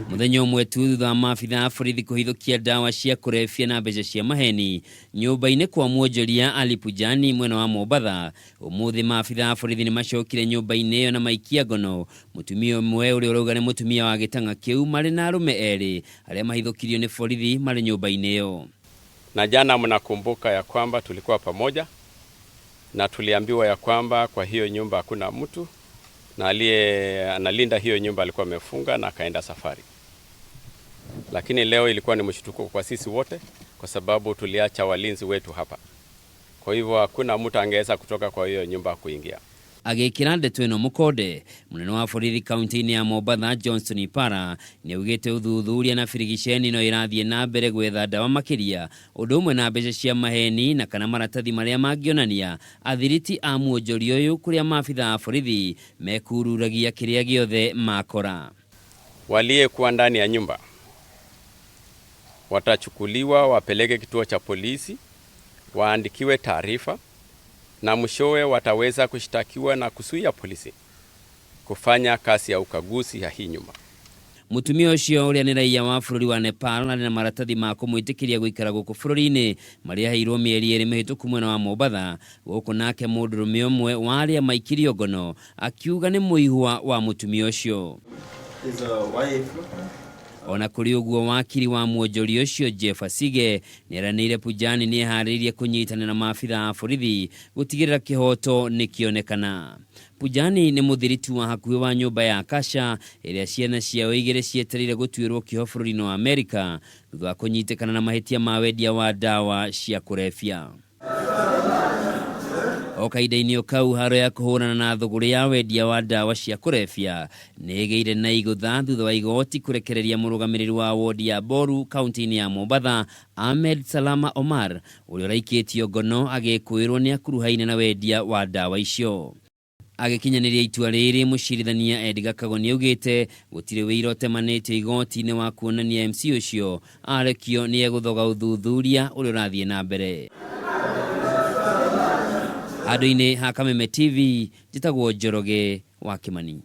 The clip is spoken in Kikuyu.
Mũthenya ũmwe tu thutha wa maabitha a borithi kũhithũkia ndawa cia kũrebia na mbeca cia maheni nyũmba-inĩ kwa mwonjoria Ali Pujani mwena wa Mombatha, ũmũthĩ maabitha a borithi nĩ macokire nyũmba-inĩ ĩyo na maikia ngono mũtumia ũmwe ũrĩa ũrauga nĩ mũtumia wa gĩtang'a kĩu marĩ na arũme erĩ arĩa mahithũkirio nĩ borithi marĩ nyũmba-inĩ ĩyo. Na jana mnakumbuka ya kwamba tulikuwa pamoja na tuliambiwa ya kwamba kwa hiyo nyumba hakuna mtu na aliye analinda hiyo nyumba alikuwa amefunga na akaenda safari. Lakini leo ilikuwa ni mshtuko kwa sisi wote, kwa sababu tuliacha walinzi wetu hapa. Kwa hivyo hakuna mtu angeweza kutoka kwa hiyo nyumba kuingia. Agĩkĩra ndeto ĩno mũkonde, mũnene wa borithi kaunti-inĩ ya Mombatha Johnson Ipara nĩaugĩte ũthuthuria na birigiceni no ĩrathiĩ na mbere gwetha ndawa makĩria ũndũ ũmwe na mbeca cia maheni na kana maratathi marĩa mangĩonania athiriti a muonjoria ũyũ kũrĩa maabitha a borithi mekururagia kĩrĩa gĩothe makora. Waliyekuwa ndani ya nyumba watachukuliwa wapeleke kituo cha polisi, waandikiwe taarifa na mwishowe wataweza kushtakiwa na kuzuia polisi kufanya kazi ya ukaguzi ya hii nyumba. Mũtumia ũcio ũrĩa nĩ raiya wa bũrũri wa Nepal arĩ na maratathi ma kũmwĩtĩkĩria gũikara gũkũ bũrũri-inĩ marĩa aheirwo mĩeri 2 mĩhĩtũku mwena wa Mombatha. Gũkũ nake mũndũrũme ũmwe wa arĩa maikirio ngono akiuga nĩ mũihwa wa mũtumia ũcio. Ona kũrĩ ũguo, wakiri wa mwonjoria ũcio Jeff Asige nĩeranĩire Pujani nĩeharĩirie kũnyitanĩra na maabitha a borithi gũtigĩrĩra kĩhoto nĩkĩonekana. Pujani nĩ mũthiriti wa hakuhĩ wa nyũmba ya Akasha ĩrĩa ciana ciao igĩrĩ cietereire gũtuĩrwo kĩoho bũrũri-inĩ wa Amerika thutha wa kũnyitĩkana na mahĩtia ma wendia wa ndawa cia kũrebia. O kahinda-inĩ o kau, haro ya kũhũrana na thũgũrĩ ya wendia wa ndawa cia kũrebia nĩ ĩgĩire na igũtha thutha wa igoti kũrekereria mũrũgamĩrĩri wa wodi ya Boru kaunti-inĩ ya Mombatha Ahmed Salama Omar ũrĩa ũraikĩtio ngono agĩkũĩrwo nĩ akuruhaine na wendia wa ndawa icio. Agĩkinyanĩria itua rĩrĩ, mũcirithania Edgar Kagoni augĩte gũtirĩ wĩira ũtemanĩtio igoti-inĩ wa kuonania MC ũcio arekio nĩ egũthoga ũthuthuria ũrĩa ũrathiĩ na mbere. Handũ-inĩ ha Kameme TV, njĩtagwo Njoroge wa Kĩmani.